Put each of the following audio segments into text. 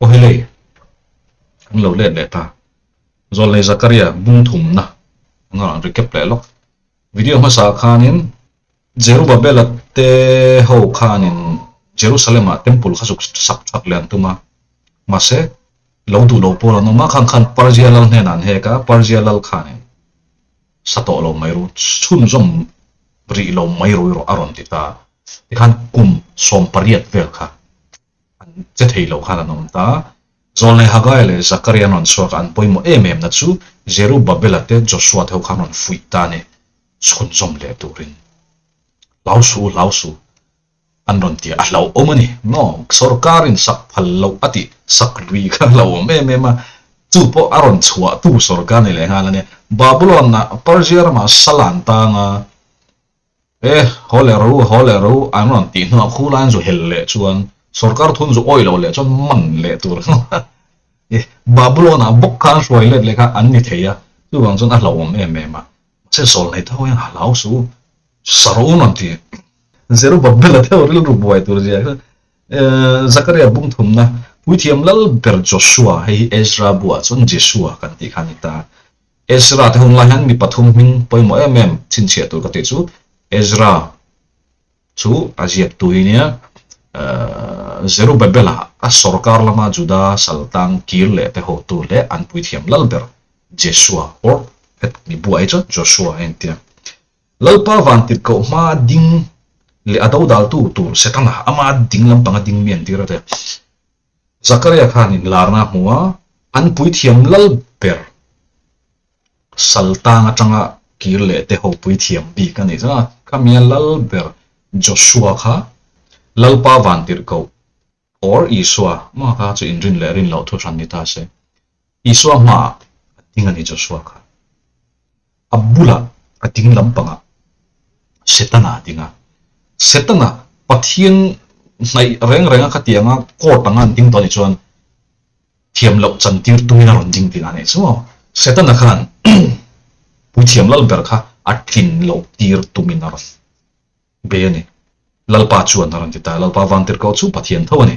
Aw helei, kan lo let leh ta. Zawlnei Zakaria bung thumna an rawn recap leh lawk. Video hmasa ah khanin Jerubabela te ho khanin Jerusalem ah temple kha zuk sak that leh an tum a, mahse lo duh lo pawl an awm a, khang khan Persia lal hnenah an hek a, Persia lal khanin sa tawh lo mai ru, chhunzawm rih lo mai ru erawh a rawn ti ta. Tikhan kum 18 vel kha an che thei lo khan an awm ta. Zawlnei Hagai leh Zakaria an rawn chhuak a, an pawimawh em em na chu Zerubabela te Joshua te ho khan rawn fuih ta a ni, chhunzawm leh turin. Hlau suh u, hlau suh an rawn ti a, a hlauhawm a ni maw? Sorkarin sak phal loh a tih sak lui kha a hlauhawm em em a, chu pawh a rawn chhuahtu sorkar ni leh nghal a nia. Babylon-ah Persia ramah sal an tang a, E, haw leh ro, haw leh ro an rawn tih hnuah khu laiin zu hel leh chuan sorkar thun zu awih loh leh chuan man leh tur e, Babylon-ah bawk khan hruai let leh kha an ni thei a, chuvang chuan a hlauhawm em em a, mahse zawl nei tho hian hlau suh u, sa rawh u an rawn ti. Zerubbabel-a deuh rilru buai tur zia kha e, Zakaria bung thumna puithiam lal ber Joshua, hei hi Ezra buah chuan Jeshua kan tih kha a ni ta. Ezra te hun lai hian mi pathum hming pawimawh em em chhinchhiah tur ka tih chu Ezra chu a ziaktu hi nia Zerubbabel-a a sorkar lama Juda saltang kir leh te hotu leh an puithiam lal ber Jeshua or heti buai chuan Joshua a intia. Lalpa vantirhkoh hma ding leh a dodaltu tur Setana ama ding lampanga ding mi an tir a te. Zakaria khan inlarna a hmu a, an puithiam lal ber Saltang atanga kir leh te ho puithiam bik a nih chuan a khamia lal ber Joshua kha Lalpa vantirhkoh or Isua hma kha chu inrin leh rin loh thu hran ni ta se. Isua hmaah a ding a ni Joshua kha. A bulah a ding lampangah Setana a ding a. Setana Pathian hnaih reng renga khatianga court anga an ding tawh anih chuan thiam loh chantir tumin a rawn ding tihna a nih chu. Setana khan puithiam lal ber kha a tlin loh tir tumin a rawn bei a ni. Lalpa chuan a rawn ti ta, Lalpa vantirhkoh chu Pathian tho a ni.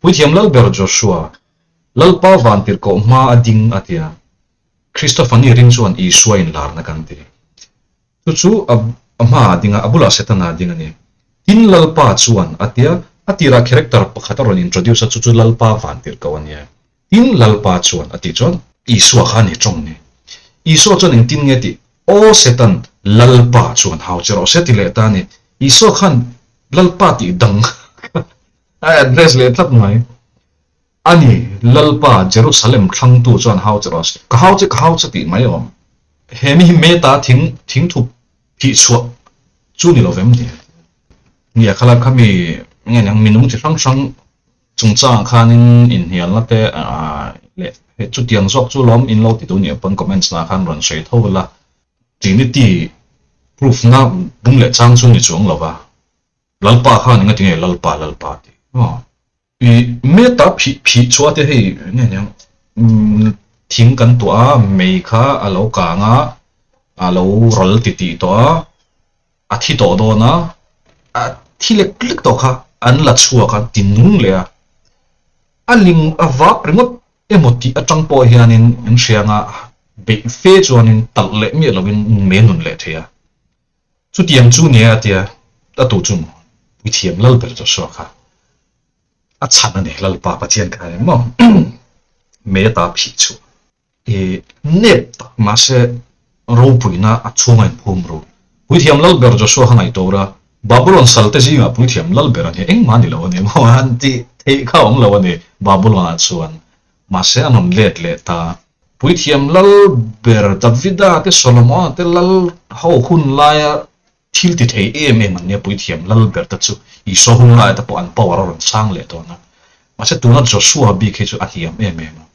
Puithiam lal ber Joshua, Lalpa vantirhkoh hma a ding a ti a. Christophany ring chuan Isua inlarna kan ti. Chu chu a hmaah a ding a, a bulah Setana a ding a ni. Tin Lalpa chuan a tia, a tirah character pakhat a rawn introduce a, chu chu Lalpa vantirhkoh a nia. Tin Lalpa chuan a tih chuan Isua kha a ni tawng ni. Isua chuan engtin nge tih? Aw Setan, Lalpa chuan hau che rawh se ti leh ta a ni. Isua khan Lalpa tih dang kha a address leh tlat mai. A ni, Lalpa, Jerusalem thlangtu chuan hau che rawh se. Ka hau che, ka hau che tih mai awm. He mi hi Meta thing, thingthup thih chhuah chu ni lo vem ni? Nia, khalai kha mi nge niang, minung chi hrang hrang chungchangah khanin inhnialna te leh chutiang zawk chu lawm in lo ti duh nih pawn comments lah khan rawn sawi tho ula. Trinity proof na bung leh chang chu ni chuang lo va, Lalpa khan enga tinge Lalpa Lalpa tih maw? I meta phih phih chhuah te hei nge niang thing kan tuah a mei kha a lo kang a a lo ral ti tih tawh a a thi tawh dawn a a thi lek lek tawh kha an la chhuak a ti nung leh a a ling a vak ringawt emaw tih atang pawh hianin an hria anga beih fe chuanin talh leh miah lovin mei a nun leh thei a. Chutiang chu nia a tia, a tu chu maw? Puithiam lal ber Joshua kha a chhan a ni, Lalpa Pathian kha eng maw? Mei ata phih chhuah. I nep tak mahse ropuina a chhunga inphum ru. Puithiam lal ber Joshua kha ngaih tur a, Babulon salte zingah puithiam lal ber a ni, engmah a ni lo a ni maw? An tih theih kha a awm lo a ni Babulon-ah chuan. Mahse a rawn let leh ta. Puithiam lal ber Davida te Solomona te lal ho hun laia thil ti thei em em an nia puithiam lal ber te chu Isua hun laia te pawh an power a rawn sang leh dawn a. Mahse tuna Joshua bik hi chu a hniam em em a.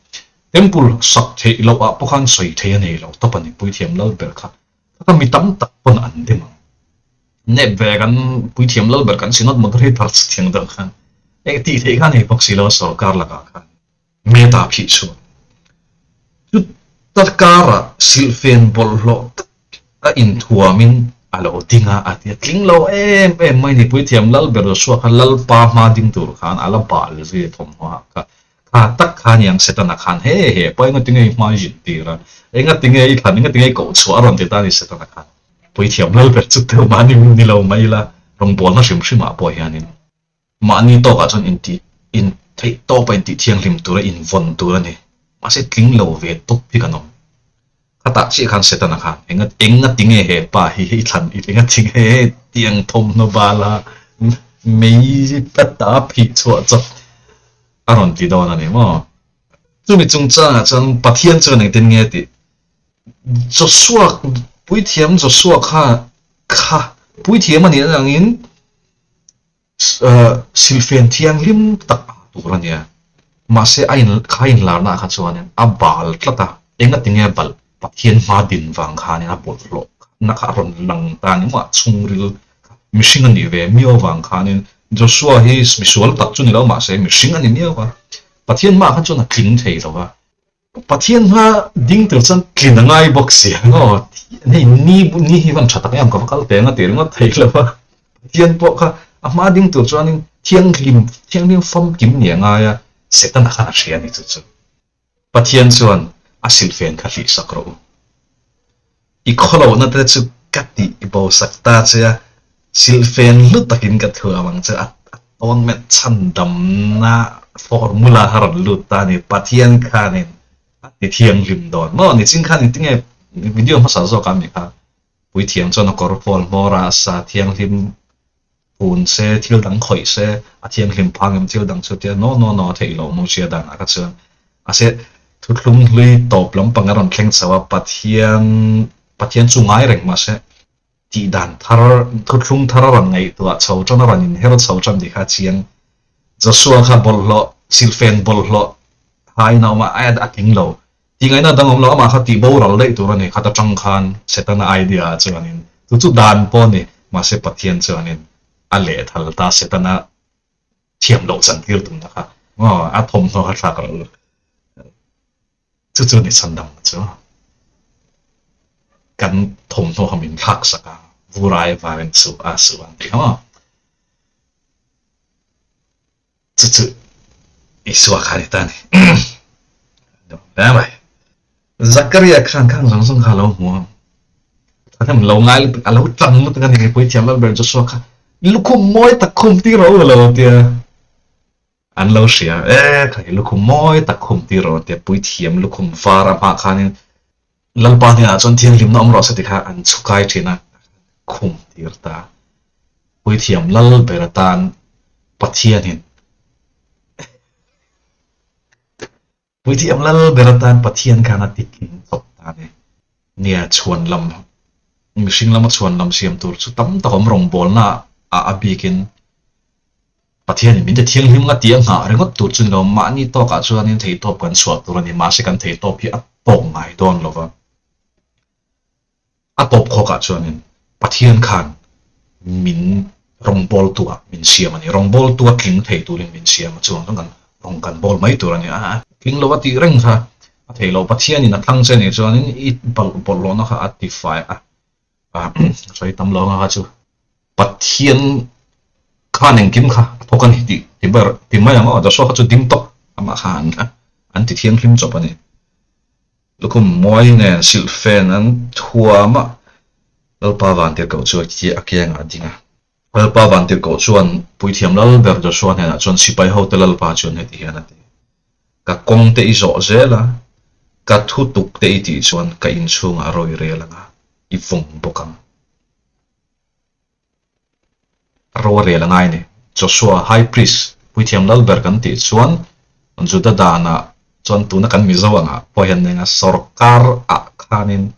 Temple sak theih loh ah pawh khan sawi thei a nei lo tawp a ni puithiam lal ber kha. Kha mi tam tak pawn an dem ang. Nep ve kan puithiam lal ber kan synod moderator chutiang deuh khan eng tih theih kha a nei bawk si lo a sorkar lakah khan. Meta phih chhuah. Chuta karah silhfen bawlhhlawh tak a inthuamin a lo ding a, a ti a, tling lo em em mai ni puithiam lal ber Joshua kha Lalpa hma ding tur khan a la bal zui a thawmhnaw ah kha kha tak. kha aniang Setana khan he he pawh enga tinge i hmai zin tir a, enga tinge i thlan, enga tinge i koh chhuah a rawn ti ta a ni Setana khan. Puithiam lal ber chu teu mahni ni lo mai ila rawngbawlna hrim hrimah pawh hianin mahni tawkah chuan intih in theih tawpa intih thianghlim tura invawn tur a ni. Mahse tling lo ve tawp hi kan awm. Khatah chiah khan Setana khan enga enga tinge he pa hi i thlan i enga tinge he tiang thawmhnaw bala mei pata phih chhuah chawp a rawn ti dawn a ni maw? Chumi chungchangah chuan Pathian chuan engtin nge tih Joshua puithiam Joshua kha kha puithiam a nih atangin Silhfen thianghlim tak a tur a nia. Mahse a in kha inlarna ah kha chuanin a bal tlat a, engatinge a balh Pathian hma din vang khanin a bawlhhlawh na kha a rawn lang ta ni maw a chhungril kha mihring a nih ve miau vang khanin Joshua hi misual tak chu ni lo mahse mihring a ni miau a, Pathian hmaah kha chuan a tling thei lo va. Pathian hma ding tur chuan tlin a ngai bawk si ang aw, hei ni ni hi van tha tak em ka va kal teng a ti ringawt thei lo a, Pathian pawh kha a hma ding tur chuanin thianghlim thianghlim famkim ni a ngai a, Setana khan a hria a ni chu chu. Pathian chuan a silhfen kha hlih sak rawh u. I khawlohna te chu ka tih i bo sak ta che a, silhfen hlu takin ka thuam ang che a, atonement chhandamna formula kha rawn lut ta a ni, Pathian khanin a ti thianghlim dawn maw? Nichin khan engtinge video hmasa zawk a mi kha puithiam chuan a kawr pawl hmawr a sa thianghlim Phun se, thil dang khawih se, a thianghlim phang em thil dang chu tia no no no a theih loh Mosia danah kha chuan. Mahse, thuthlung hlui tawp lampang a rawn thleng chho a, Pathian Pathian chu ngai reng mahse, tih dan thar, thuthlung thar a rawn ngaihtuah chho tan a rawn inher chho tan tih kha a chiang. Joshua kha bawlhhlawh, silhfen bawlhhlawh haiin a awm a, a tling lo. Tih ngaihna dang awm lo, amah kha tih boral daih tur a ni, khat atang khan Setana idea ah chuanin chu chu dan pawh a ni, mahse Pathian chuanin a lehthal ta Setana thiam loh chantir tumna kha aw a thawmhnaw kha thlak rawh u, chu chu a ni chhandamna chu kan thawmhnaw kha min thlak sak a, vurai varin suh a suh ang tih kha maw. Chu chu Isua kha a ni ta a ni. Hle mai. Zakaria khan khang zawng zawng kha a lo hmu a. Thahnem lo ngai lutuk, a lo tang lutuk a ni puithiam Lalber Joshua kha lukhum mawi tak khum tir rawh u a lo tia. An lo hria, e kha hi lukhum mawi tak khum tir rawh tia puithiam lukhum var a hmah khanin Lalpa hnenah chuan thianghlimna awm rawh se ti kha an chhukai thin a, khum tir ta. Puithiam lal ber atan Pathianin Puithiam lal ber atan Pathian khan a ti tling chawp ta a ni. Nia, chhuan lam, mihring lama chhuan lam siam tur chu tam tak awm rawngbawlna ah a bikin Pathianin min ti thianghlim nga tih a nghah ringawt tur chu ni lo, mahni tawkah chuanin theihtawp kan chhuah tur a ni, mahse kan theihtawp hi a tawk ngai dawn lo va. A tawp khawkah chuanin Pathian khan min rawngbawltuah min siam a ni, rawngbawltua tling thei turin min siam a, chuvang chuan kan rawng kan bawl mai tur a ni. A tling lo a tih reng kha a thei lo, Pathianin a thlang che nih chuanin i bawlhhlawhna kha a tifai a, sawi tam lo anga kha chu. Pathian khan engkim kha a thawk a ni tih ti ber ti mai ang aw, Joshua kha chu ding tawp amah kha an an ti thianghlim chawp a ni. Lukhum mawi nen silhfen an thuam a, Lalpa vantirhkoh chu a kiangah a ding a. Lalpa vantirhkoh chuan puithiam lal ber Joshua hnenah chuan sipai hote Lalpa chuan heti hian a ti, Ka kawng te i zawh zel a, ka thu tuk te i tih chuan ka inchhungah ro i rel ang a, i vawng bawk ang. Ro a rel a ngai a ni. Joshua, High Priest, puithiam lal ber kan tih chuan Juda danah chuan tuna kan Mizo angah pawh hian eng a sorkar ah khanin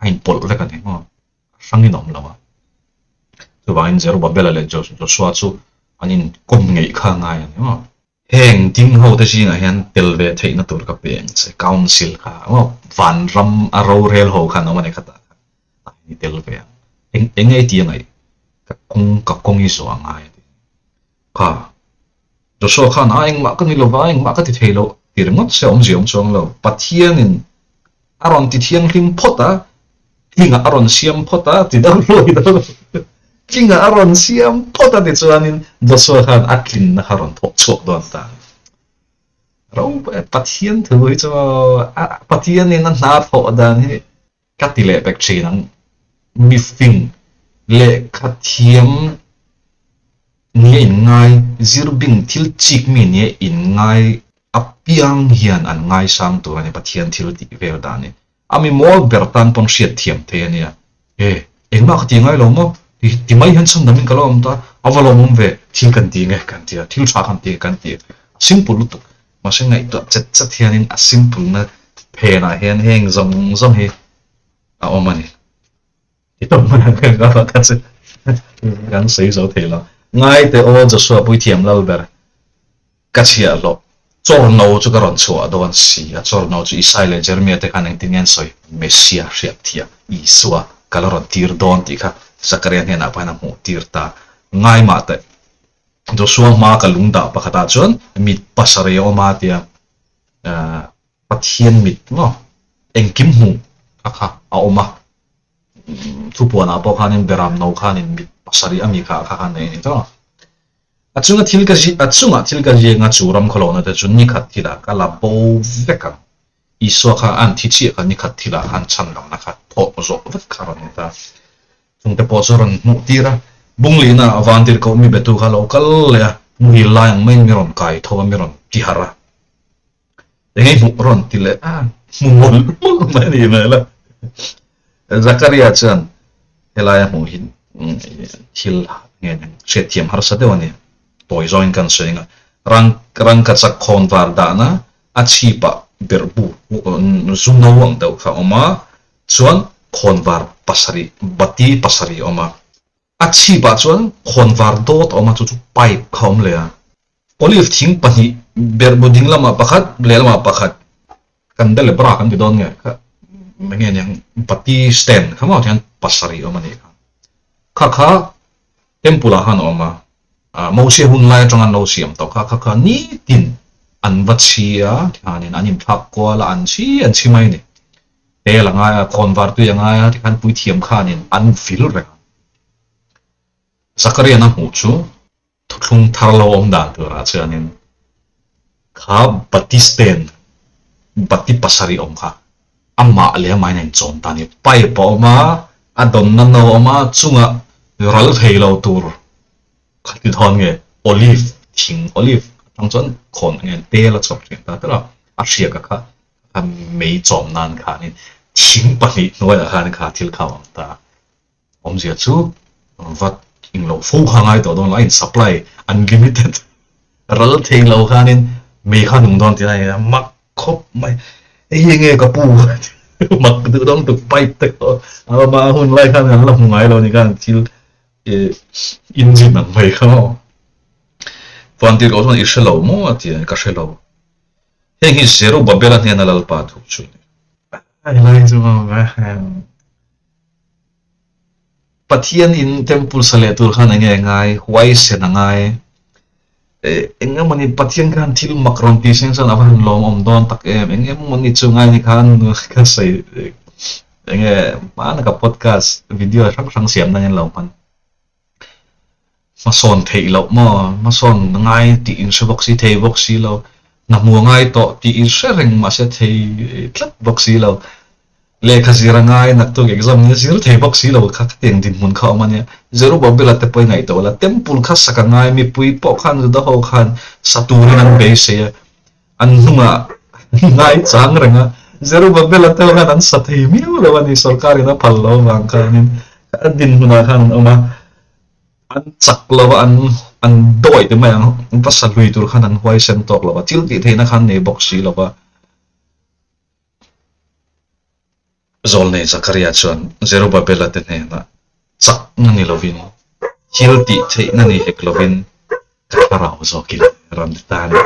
a inpawlh vek a ni maw? A hrangin a awm lo a. Chuvangin Zerubbabel-a leh Joshua chu an inkawm ngeih kha a ngai a ni maw? Heng ding ho te zingah hian tel ve theihna tur ka pe ang che, council kha maw vanram a rorel ho khan awm a ni kha tah khan tah hian i tel ve ang. Eng eng nge i ti angaih? Ka kawng ka kawng i zawh a ngai a ti. Kha Joshua khan a engmah ka ni lova engmah ka ti thei lo ti ringawt se awmzia awm chuang lo. Pathianin A rawn ti thianghlim phawt a, tlingah a rawn siam phawt a, ti deuh hluai deuh. Tlingah a rawn siam phawt a tichuanin Joshua khan a tlinna kha rawn thawk chhuak dawn ta a ni. Pathian thu hi chu Pathianin a hna thawh dan hi ka ti leh pek thin ang. Mifing lehkha thiam nia inngai, zirbing thil chik mi nia inngai apiang hian an ngaisang tur a ni Pathian thil tih vel dan hi. A mi mawl ber tan pawn hriat thiam thei a nia. E, engmah ka ti ngai lo maw? Ti ti mai hian chhan damin ka lo awm ta. A va lawmawm ve, thil kan ti nge kan ti a, thil tha kan ti nge kan ti a. A simple lutuk. Mahse ngaihtuah chet chet hianin a simple na phenah hian heng zawng zawng hi a awm a ni. I tawng hman ang em ka kha chu kan sawi zo thei lo. Ngai teh aw Joshua Puithiam Lalber ka chhiah hlawh. Chawrno chu ka rawn chhuah dawn si a, chawrno chu Isai leh Jeremia te khan engtin nge an sawi? Messia hriat thiam Isua ka la rawn tir dawn tih kha Zakaria hnenah pawh hian a hmuh tir ta. Ngai mah teh Joshua hmaa ka lung dah pakhatah chuan mit pasarih a awm a tia Pathian mit maw engkim hmuh a kha a awm a. Thupuanah pawh khanin Beram no khanin mit pasarih a mi kha kha khan nei a ni tawh a. A chunga thil ka a chungah thil ka ziak a chu ram khawlohna te chu nikhat thilah ka la bo vek ang. Isua kha an thi chiah kha nikhat thilah khan chhan lamna kha thawh zawh vek kha a rawn ni ta. Chungte pawh chu a rawn hmuh tir a, Bunglihna a van tir koh mi betu kha a lo kal leh a, muhil lai ang maiin mi rawn kai tho a, mi rawn ti harh a. Eng i hmuh rawn ti leh a, hmu mawlh mawlh mai a ni hmel a. Zakaria chuan helaia hmuh hi thil nge hriatthiam harsa deuh a ni. Tawi zawngin kan sawi ang a, rang rangkachak khawn var dahna a chhipah berhbu zu no ang deuh kha a awm a, chuan khawn var pasarih bati pasarih a awm a. A chhipah chuan khawn var dawt a awm a, chu chu pipe kha a awm leh a. Olive thing pahnih berhbu ding lamah pakhat, lehlamah pakhat candelabra kan ti dawn nge kha enge niang bati stand kha maw tihian pasarih awm a nih kha. Kha kha temple ah khan a awm a, Mosia hun lai atanga an lo siam tawh kha kha kha nitin an va chhi a tikhanin an inthlak kual a an chhi an chhi mai a ni. Tel a ngai a, khawnvar tui a ngai a tikhan puithiam khanin an vil reng a. Zakaria na hmuh chu Thuthlung thar lo awm dan turah chuanin kha bati stand, bati pasarih awm kha amah leh amahin a inchawm ta a ni. Pipe a awm a, a dawnna no a awm a, chungah ral thei lo tur kha ti dawn nge olive thing, olive atang chuan khawn nge tel a chhuak thin ta tel a, a hriak a kha kha mei chawm nan khanin thing pahnih hnuaiah khan kha thil kha a awm ta a. Awmzia chu vat englo fo kha ngai tawh dawn lo, a in supply unlimited ral thei lo khanin mei kha nung dawn tih a mak khawp mai. Hei hi enge ka pu mak duh dawn tuk pipe te kha a awm a, a hun lai khan an la hmu ngai lo ni khan thil engine ang mai kha maw. Chuan tirhkoh chuan i hre lo maw a ti a, ka hre lo. Heng hi Zerubabela hnena Lalpa thu chu a ni. Helai chu Pathian in temple sa leh tur khan enge a ngai, huaisen a ngai. Eng emawni Pathian khan thil mak rawn tih seng chuan a va han lawmawm dawn tak em. Eng emawni chu ngai ni khan ka sawi enge hmana ka podcast video hrang hrang siam nan hian lo hman. Hmasawn theih loh maw? Hmasawn ngai tih in hre bawk si, thei bawk si lo. Hna hmu a ngai tawh tih in hre reng mahse thei tlat bawk si lo. Lehkha zir a ngai, naktuk exam nia zir thei bawk si lo kha khatiang dinhmun kha a awm a nia. Zerubabela te pawh i ngaihtuah la, temple kha sak a ngai, mipui pawh khan Juda ho khan sa turin an beisei a. An hnungah ngai chang reng a, Zerubabela te khan an sa thei miau lo a ni, sorkarin a phal lo avang khanin a dinhmunah khan an awm a, an chak lo a, an an dawi te mai ang, va sa hlui tur khan an huaisen tawk lo a, thil tih theihna khan nei bawk si lo va. Zawlnei Zakaria chuan Zerubabela te hnenah, Chakna ni lovin, thil tih theihna ni hek lovin ka thlarau zawkin rawn ti ta a ni.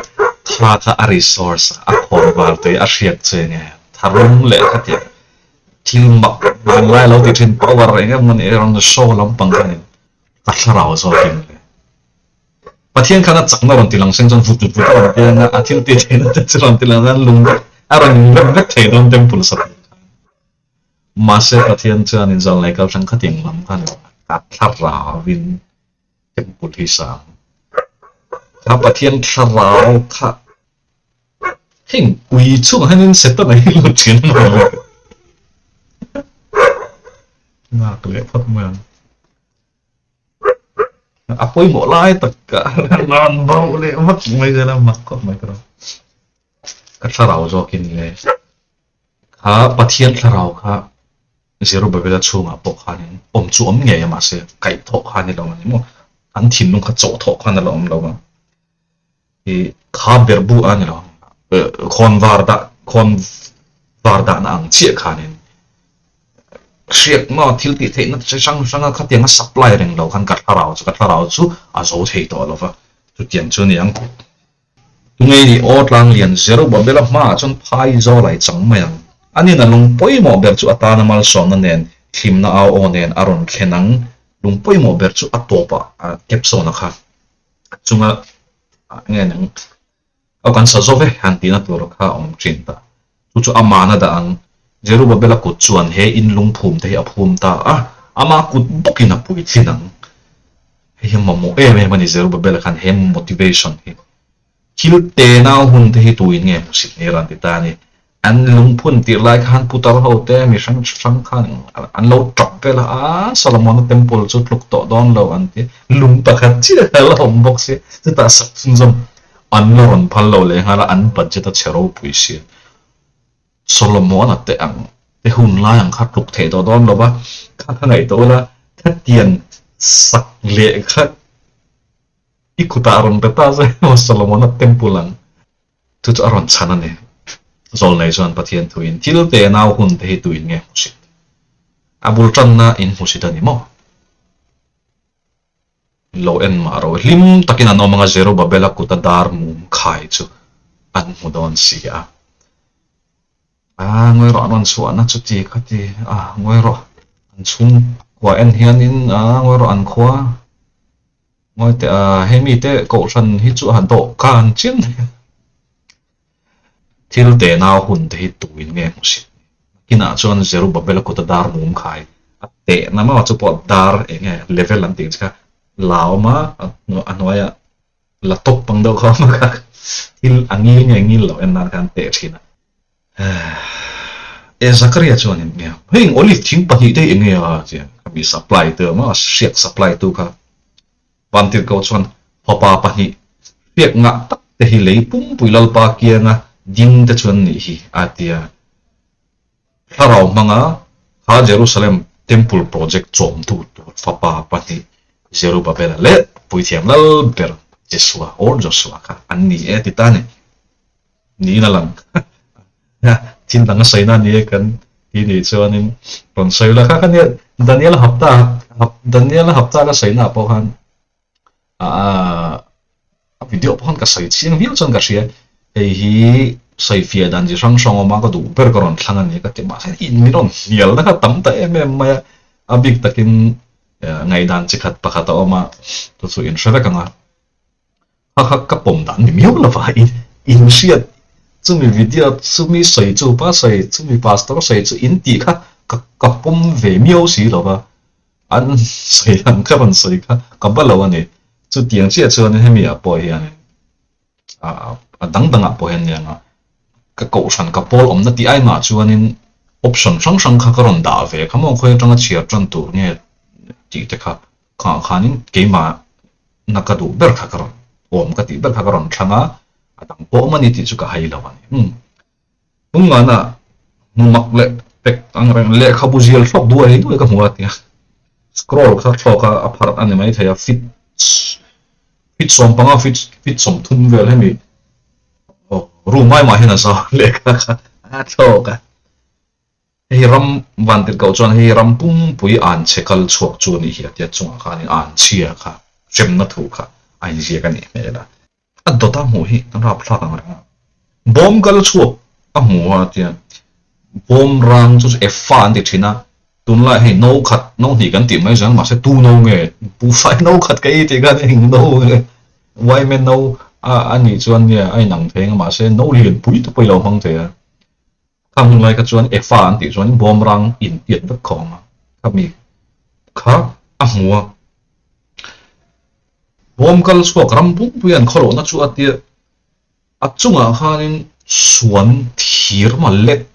Thla kha a resource a, a khawn var tui a hriat che nge, tharum leh khatiang thil mak hmanlai lo ti thin power eng emaw ni rawn show lampang khanin ka thlarau zawkin le. Pathian khan a chakna rawn ti lang seng chuan vut vut vut a rawn piang a, a thil tih theihna te chu rawn ti lang chuan lung vek a rawn inrem vek thei dawn temple sa tur khan. Mahse Pathian chuan in zawlnei kal hrang khatin lam khan a thlarauin temple hi sa ang. Kha Pathian thlarau kha. Heng ui chungah hianin Setana hi lut thin a ni lo. Nghak leh phawt mai ang. A pawimawh lai tak ka rawn bo leh vak mai zel a, mak khawp mai ka rawh. Ka thlarau zawkin le kha Pathian thlarau kha Zerubabela chhungah pawh khanin awm chu awm ngei a mahse kaihthawh kha a ni lo a ni maw? An thinlung kha chawhthawh khan a la awm lo a. I kha berhbu a ni lo khawn var dah khawn var dahna ang chiah khanin hriat maw thil tih theihna chi hrang hranga khatianga supply reng lo khan ka thlarau chu ka thlarau chu a zo thei tawh lo va chutiang chu a ni ang. Tunge ni aw tlanglian Zerubabela hmaah chuan phai zawlai chang mai ang. Anin a lung pawimawh ber chu atana malsawmna nen thlimna au aw nen a rawn thlen ang. Lung pawimawh ber chu a tawpah a capsona kha a chunga nge nang aw kan sa zo ve han tihna tur kha a awm thin ta. Chu chu amana dah ang. Zerubabela kut chuan he in lungphum te hi a phum ta a, ama kut bawkin a puitlin ang. Hei hi mamawh em em a ni Zerubabela khan he motivation hi. Thil tenau hun te hi tuin nge hmusit ni rawn ti ta a ni. An lungphun tirh lai khan putar ho te mi hrang hrang khan an lo tap vel a, a Solomona temple chu tluk tawh dawn lo an ti. Lung pakhat chiah a la awm bawk sia, chutah sak chhunzawm an la rawn phal lo leh nghal a, an budget a chhe ropui sia. Solomona te ang te hun lai ang kha tluk theih tawh dawn lo va, kha kha ngaihtuah ula, khatiang sak leh kha i kutah rawn pe ta zai emaw Solomona temple ang chu chu a rawn chhan a ni. Zawlnei chuan Pathian thuin thil te nau hun te hi tuin nge hmusit? A bul tanna in hmusit a ni maw? Lo en mah ro. Hlim takin an awm anga Zerubabela kuta dar mum khai chu an hmu dawn si a. A, ngawi rawh an rawn chhuahna chuti kha ti a, ngawi rawh an chhungkua en hianin a, ngawi rawh an khua ngawi teh a, hemi te kohhran hi chu a dawhkan chiang mai a. Thil tenau hun te hi tuin nge hmusit ni? Nakinah chuan Zerubabela kuta dar mum khai a tehna maw chu pawh dar eng nge level an tih ang chi kha la awm a, a hnuaiah la tawp ang deuh kha awm a kha thil a ngil nge ngil loh en nan khan teh thin a. E Zakaria chuan eng nge heng olive thing pahnih te hi eng nge a tia khami supply tu a maw hriak supply tu kha Vantirhkoh chuan fapa pahnih hriak ngah tak te hi lei pumpui Lalpa kianga ding te chuan nih hi a ti a. Thlarau hmanga kha Jerusalem Temple project chawmtu tur fapa pahnih Zerubabela leh Puithiam Lalber Jesua or Josua kha an ni e ti ta a ni. Niin a lang. Thil dang a sawina a ni e kan ti nih chuanin rawn sawi la kha kha nia Daniela hapta Daniela hapta ka sawina ah pawh khan a video pawh khan ka sawi chiang viau chuan ka hria hei hi sawi fiah dan chi hrang hrang awm a ka duh ber ka rawn thlang a ni ka ti mahse in min rawn hnial na kha tam ta em em mai a a bik takin ngaihdan chi khat pakhat a awm a chu chu in hre vek ang a. Kha kha ka pawm dan ni miau lova in inhriat chumi video chumi sawi chu pa sawi chumi pastor sawi chu in tih kha ka ka pawm ve miau si lova an sawi ang ka rawn sawi kha ka ba lo a ni. Chutiang chiah chuan hemi ah pawh hian ah a dang dang ah pawh hian nia nga ka kohhran ka pawl awmna tih aimah chuanin option hrang hrang kha ka rawn dah ve kha maw khawi atanga chhiar tan tur nge tih te kha Khangah khanin keimah na ka duh ber kha ka rawn awm ka tih ber kha ka rawn thlang a, a dang pawh awm a ni tih chu ka hai lo a ni. Umm. Hmungana hmu mak leh pek ang reng lehkhabu zial thlawk duai duai ka hmu a tia. Scroll kha thlawk a a pharh a ni maithei a fit fit 15 fit fit 30 vel hemi room ai mah hian a zau lehkha kha a thlawk a. Hei hi ram vantirhkoh chuan hei hi ram pumpui anchhe kal chhuak chu a nih hi a tia chungah khanin anchhia kha hremna thu kha a inziak a nih hmel a. A dawt a hmuh hi kan rapthlak ang reng a. Bawm kal chhuak a hmu a tia bawm rang chu chu efa an ti thin a, tunlai hei no khat no hnih kan tih mai zel mahse tu no nge buhfai no khat ka ei tih khan eng no nge yma no a nih chuan nia a inang thei ang a mahse no lianpui te pawh i lo hmang thei a. Khang hun lai kha chuan Efa an tih chuan bawmrang intiat vek kha awm a, khami kha a hmu a. Bawm kal chhuak ram pumpui an khawlohna chu a tia, a chungah khanin Suan thir ma let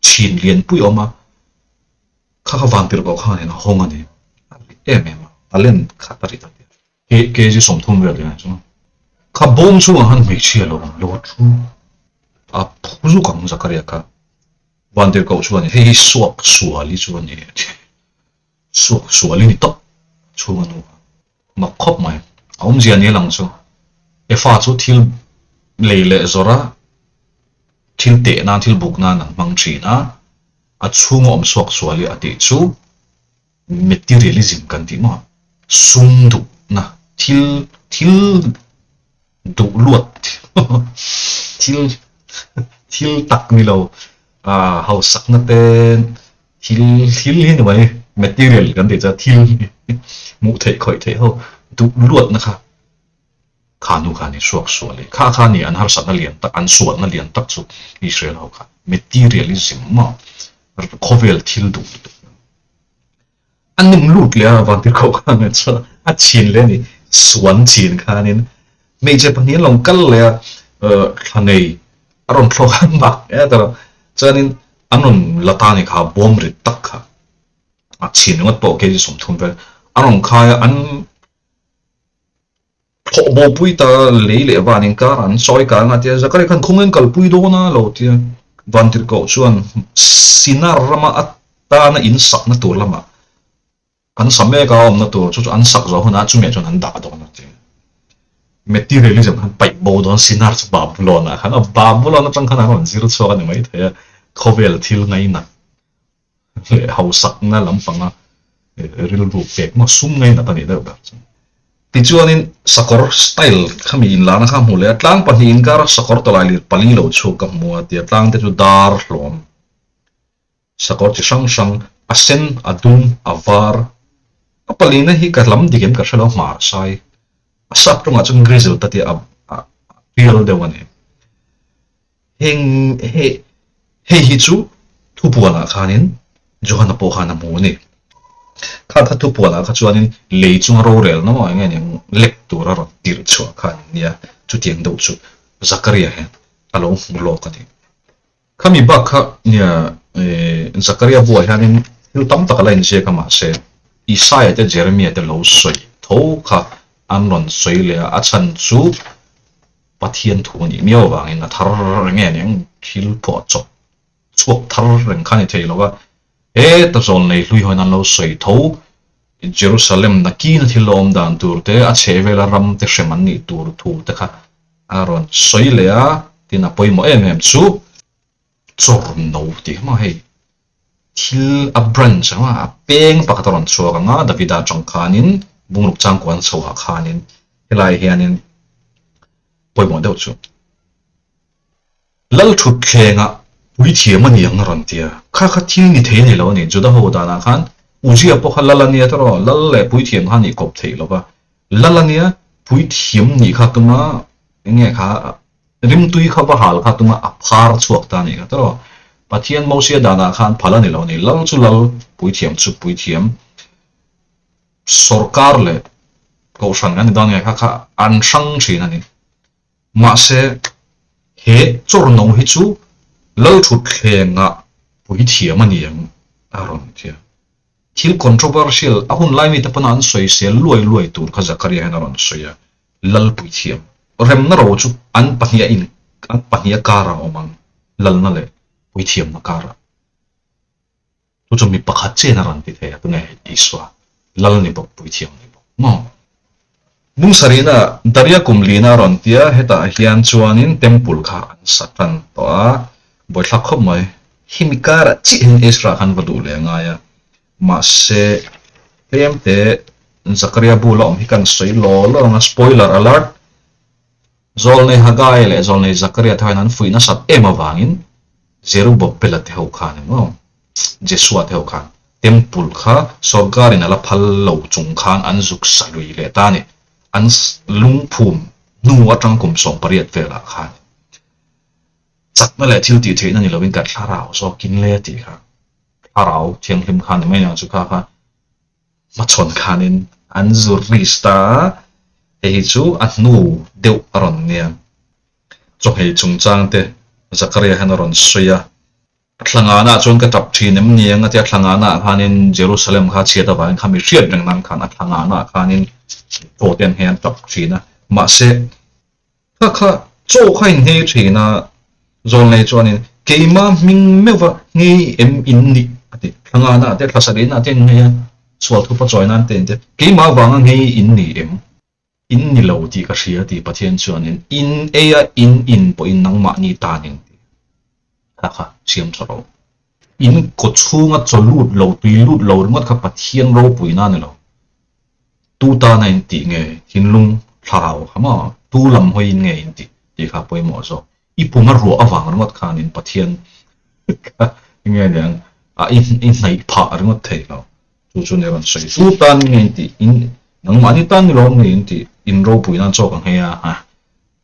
chhin lianpui a awm a, kha kha vantirhkoh khanin a hawng a ni. A rit em em a, talent khat a rit a tia. Kg 30 vel tia chu. Kha bawm chhungah khan hmeichhia lo ang lo thu a phu zuk ang Zakaria kha. Vantirhkoh chuan hei hi suak suali chu a ni a ti. Suak suali ni tawp chhunga nu kha. Mak khawp mai. A awmzia ni lang chu Efa chu thil lei leh zawrh a, thil teh nan, thil buk nan an hmang thin a, a chhunga awm suak suali a tih chu Materialism kan tih maw? Sum duhna, thil thil duh luat thil thil tak ni lo hausakna te thil thil hi ni mai material kan tih chuan thil hmuh theih khawih theih ho duh luatna kha kha nu kha a ni suak sual i kha kha a ni an harsatna lian tak an sualna lian tak chu Israel ho kha materialism maw khawvel thil duh lutuk. A nem lut leh a vantirhkoh khan a chuan a chhin leh a ni. Suan chhin khanin hmeichhe pahnih an lo kal leh a, thla nei a rawn thlawk a mak e ta lo. Chuanin an rawn la ta a ni kha bawm rit tak kha a chhin ringawt pawh kg 30 vel a rawn khai a, an Thawh bopui ta lei leh van inkar an sawi kang a tia, Zakaria khan khawngin kalpui dawn a lo tia. Vantirhkoh chuan Sinar rama atana in sakna tur lamah an sa mek a, awmna tur chu chu an sak zawh hunah chumi ah chuan an dah dawn a tia. Materialism khan paih bo dawn Sinar chu Babulon ah khan a, Babulon atang khan an rawn zir chhuak a ni maithei a, khawvel thil ngainat leh hausakna lampanga rilru pek maw sum ngainat a nih deuh ber chu. Tichuanin sakawr style khami inlahna kha hmu leh a, tlang pahnih inkara sakawr tawlailir pali lo chhuak ka hmu a tia tlang te chu dar hlawm sakawr chi hrang hrang a sen, a dum, a var, a palina hi ka lam dik em ka hre lo hmar sai a sap tawngah chuan grizzle ta tia a pial deuh a ni. Heng he hei hi chu thupuanah khanin Johana pawh khan a hmu a ni. Kha kha thupuanah kha chuanin lei chunga rorelna maw eng nge ni ang lek tura rawn tirh chhuah khan nia chutiang deuh chu Zakaria hian a lo hmu lawk a ni. Khami bak kha nia Zakaria buah hianin thil tam tak a la inziak a mahse Isaia te Jeremia te lo sawi tho kha an rawn sawi leh a, a chhan chu Pathian thu a nih miau avangin a thar reng nge aniang thil pawh a chawp chhuak thar reng kha a ni thei lo va, heta zawl nei hlui hawiin an lo sawi tho, Jerusalem nakina thil lo awm dan tur te, a chhehvela ram te hrem an nih tur thu te kha a rawn sawi leh a, tin a pawimawh em em chu chawrno tih kha maw hei. Thil a branch ang a, a peng pakhat a rawn chhuak ang a, Davida atang khanin bungruk changkuan chho ah khanin helai hianin pawimawh deuh chu Lal thutthlengah puithiam a ni ang a rawn ti a, kha kha thil ni thei a ni lo a ni, Juda ho danah khan Uzia pawh kha Lal a nia tawrh aw, Lal leh puithiam kha a nih kawp theih lo va, Lal a nia puithiam nih kha tuma eng nge kha Rimtui kha va hal kha tunga a phar chhuak ta anih kha tawh. Pathian Mosia danah khan phal a ni lo a ni. Lal chu lal, puithiam chu puithiam. Sorkar leh kohhran kan ni dawn nge kha kha an hrang thin a ni. Mahse, he chawrno hi chu lal thutthlengah puithiam a ni ang a rawn ti a. Thil controversial, a hun lai mite pawn an sawisel luai luai tur kha Zakaria hian a rawn sawi a. Lalpuithiam. Remna ro chu an pahniha in an pahniha karah a awm ang, lalna leh puithiamna karah. Chu chu mi pakhat chian a rawn ti thei a, tunge Isua, Lal ni bawk, puithiam ni bawk maw? Bung sarihna Daria kum lina a rawn ti a, hetah hian chuanin temple kha an sa tan tawh a, buaithlak khawp mai. Hemi karah chiah hian Ezra khan va duh leh a ngai a, Mahse, tlemte Zakaria bula awm hi kan sawi law law ang a, spoiler alert, Zawlnei Haggai leh Zawlnei Zakaria te ho hian an fuih nasat em avangin Zerubbabela te ho khan emaw Jesua te ho khan Temple kha sawrkarin a la phal lo chung khan an zuk sa lui leh ta a ni. An lungphum hnu atang kum 18 velah khan chakna leh thil tih theihna ni lovin kan thlarau zawkin le tih kha Thlarau thianghlim kha ni mai ang chu kha kha hmachhawn khanin an zur risk ta a, hei hi chu a hnu deuh a rawn nia. Chawhmeh chungchang te. Zakaria hian a rawn sawi a. A thlanganah chuan ka tap thin em ni ang a tia, a thlanganah khanin Jerusalem kha chhiat avangin kha mi hriat reng nan khan a thlanganah khanin chaw te an nghei an tap thin a. Mahse, kha kha chaw kha in nghei thin a, zawlnei chuanin keimah hming meuhva nghei em in nih a ti. Thlanganah te, thlasarihna te an nghei a, sual thupa chawi nan te in ti a, keimah avanga nghei in ni em? In ni lo tih ka hria tih Pathian chuanin in ei a in in pawhin nangmahni tanin tih kha kha siam tha rawh. In kaw chhunga chaw lut lo, tui lut lo ringawt kha Pathian ropuina a ni lo. Tu tana in tih nge thinlung thlarau kha maw? Tu lam hawiin nge in tih tih kha pawimawh zawk. I pum a ruah avang ringawt khanin Pathian kha nge niang a i hnaih phah ringawt thei lo. Chu chu ni rawn sawi tu tan nge in tih in nangmahni tan ni lawm nge in tih in ropui nan chaw ka nghei a ha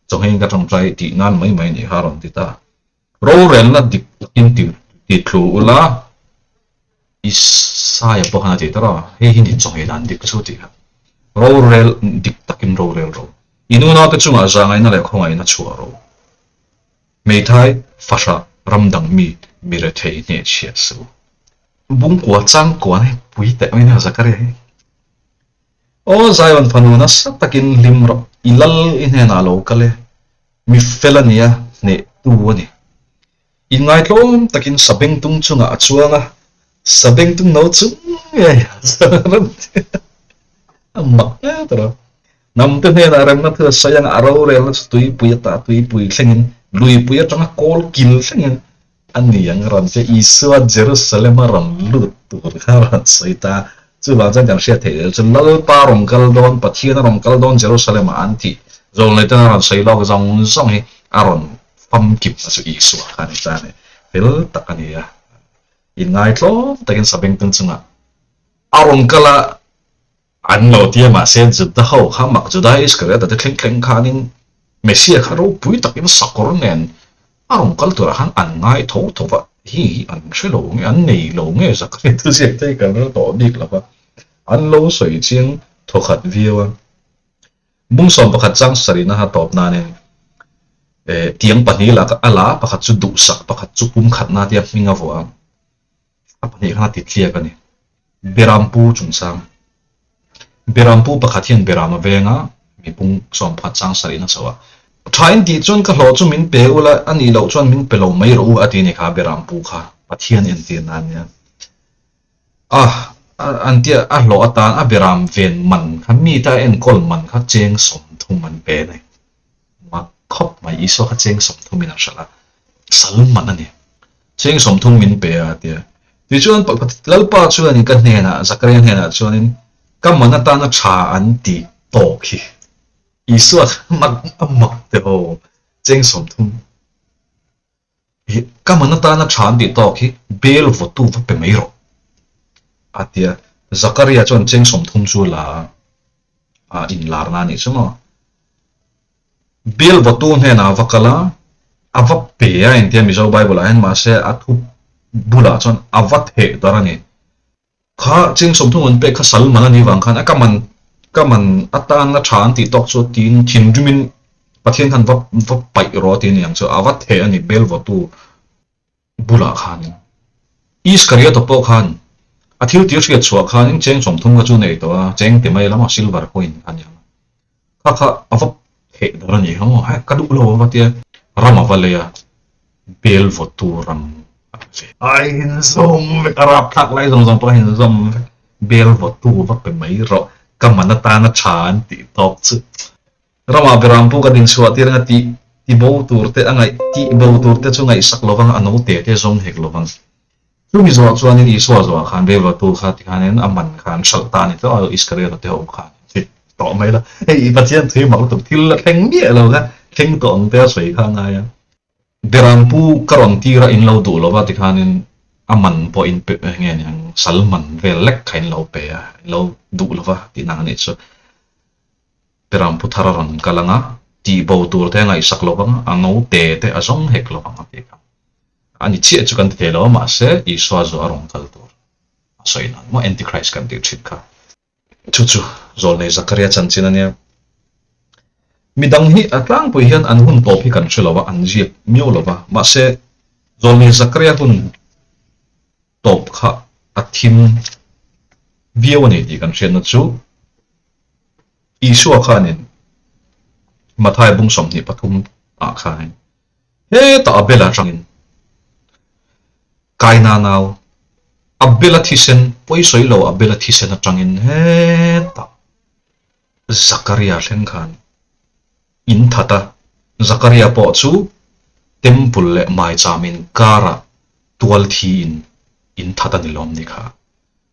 chaw nghei in ka tawngtai tih nan mai mai nih kha a rawn ti ta. Rorelna dik takin ti ti thlu ula Isaia pawh khan a ti ta rawh hei hi ni chaw nghei dan dik chu tih kha rorel dik takin rorel ro i nunaute chungah zahngaihna leh khawngaihna chhuah ro hmeithai fahrah ramdang mi mi rethei hnehchhiah suh. Bungkua changkuan hi pui teh mai nia Zakaria hi. Aw Zion fanu nasa takin hlim rawh, i lal i hnenah lo kal e, mi fel a nia, hnehtu a ni. Inngaitlawm takin sabengtung chungah a chuang a, sabengtung no chung ngei a chuang a mak hle tawh a. Hnamte hnenah remna thil a sawi anga a rorelna chu tuipui ata tuipui thlengin, luipui atanga kawl kil thlengin A ni ang rawn che Isua Jerusalem a rawn lut tur kha a rawn sawi ta. Chuvang chuan kan hriat theih leh chu Lalpa rawn kal dawn, Pathian a rawn kal dawn Jerusalem ah an tih zawlnei ten a rawn sawi lawk zawng zawng hi a rawn famkim a chu Isua kha a ni ta a ni. Fel tak a ni a. Inngaitlawm takin sabengtung chungah a rawn kal a. An lo ti a, mahse Juda ho kha mak Juda Iskariota te thleng thleng khanin Messia kha ropui takin sakawr nen a rawn kal turah khan an ngai tho tho va, hi hi an hre lo nge, an nei lo nge Zakaria thuziak te hi kan hre tawh bik lo va, an lo sawi chiang thawkhat viau a. Bungsawm pakhat chang sarihna kha tawp nanin tiang pahnih laka a la pakhat chu duhsak pakhat chu pumkhatna tia hming a vuah a. A pahnih khan a ti tliak a ni. Berampu chungchang. Berampu pakhat hian beram a veng a, mipung sawmphat chang sarihna chho a. Tha in tih chuan ka hlawh chu min pe ula, a nih loh chuan min pe lo mai rawh u a ti a ni kha Berampu kha Pathian entirna a nia. A, an tia a hlawh atan a beram ven man kha mite a enkawl man kha cheng 30 an pe a ni. Mak khawp mai, Isua kha cheng 30 in a hralh a, sal man a ni. Cheng 30 min pe a, a ti a. Tichuan Lalpa chuanin ka hnenah, Zakaria hnenah chuanin, Ka man atana tha an tih tawk hi. Isua kha mak a mak teh aw, cheng 30. Hi ka man atana tha an tih tawk hi bel vawtu va pe mai rawh, a ti a. Zakaria chuan cheng 30 chu la a, a inlarna a nih chu maw. Bel vawtu hnenah a va kal a, a va pe a intia Mizo Bible ah hian mahse a thu bulah chuan a va theh dar a ni. Kha cheng 30 an pek kha sal man a nih vang khan a ka man ka man atana tha an tih tawk chu tiin thinrimin Pathian khan va va paih rawh a ti a ni ang chu a va theh a ni bel vawtu bulah khanin. Iskariota pawh khan a thil tir hriat chhuah khanin cheng 30 kha chu nei tawh a cheng ti mai lama silver coin kha a ni ang a. Kha kha a va theh dar a ni kha maw, ka duh lo a va tia ram a va lei a, bel vawtu ram a va lei. A inzawm vek, a rapthlak lai zawng zawng pawh a inzawm vek, bel vawtu va pe mai rawh, ka man atana tha an tih tawk chu. Ramah Berampu ka dinchhuah tir anga tih ti bo tur te a ngaih tih bo tur te chu ngaihsak lovang a note te zawng hek lovang. Chumi zawh chuanin Isua zawhah khan Beulatu kha tikhanin a man kha an hralh ta a ni tawh a, Iskariota te ho khan an ti tawh mai la. Hei Pathian thui mak lutuk thil la thleng miah lo kha thleng tawh ang te a sawi kha a ngai a. Berampu ka rawn tir a in lo duh lova tikhanin a man pawh in pe nge ni ang sal man vel lek kha in lo pe a, in lo duh lova tih nang a nih chu. Berampu thar a rawn kal ang a, tihbo tur te a ngaihsak lovang a, a note te a zawng hek lovang a tih kha. A ni chiah chu kan ti thei lo a, mahse Isua zu a rawn kal tur a sawi nan maw Antichrist kan tih thin kha. Chu chu Zawlnei Zakaria chanchin a nia. Midang hi a tlangpui hian an hun tawp hi kan hre lo a, an ziak miau lo va. Mahse, Zawlnei Zakaria hun tawp kha a thim viau a ni tih kan hriatna chu Isua khanin Mathai bung 23 ah khan hetah Abel atangin Kaina nau Abela thisen pawisawi lo Abela thisen atangin hetah Zakaria thleng khan in that a, Zakaria pawh chu Temple leh maicham inkarah tual thi in in that a ni lawm ni kha.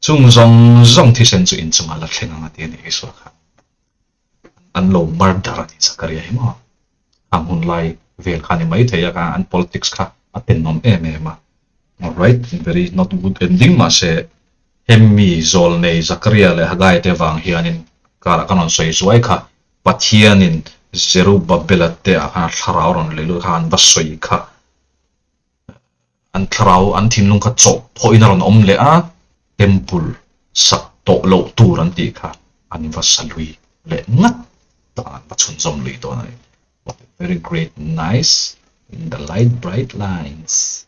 Chung zawng zawng thisen chu inchungah la thleng ang a ti a ni Isua kha. An lo murder a ni Zakaria hi maw? Khang hun lai vel kha a ni maithei a, an politics kha a tenawm em em a. Alright, very not good ending mahse hemi zawlnei Zakaria leh Haggai te vang hianin karah kan rawn sawi zuai kha Pathianin Zerubbabela te ah khan a thlarau rawn lei lut kha an va sawi kha an thlarau an thinlung kha chawh phawhin a rawn awm leh a, Temple sak tawh loh tur an tih kha an va sa lui leh ngat ta an va chhunzawm lui dawn a ni. What a very great nice in the light bright lines.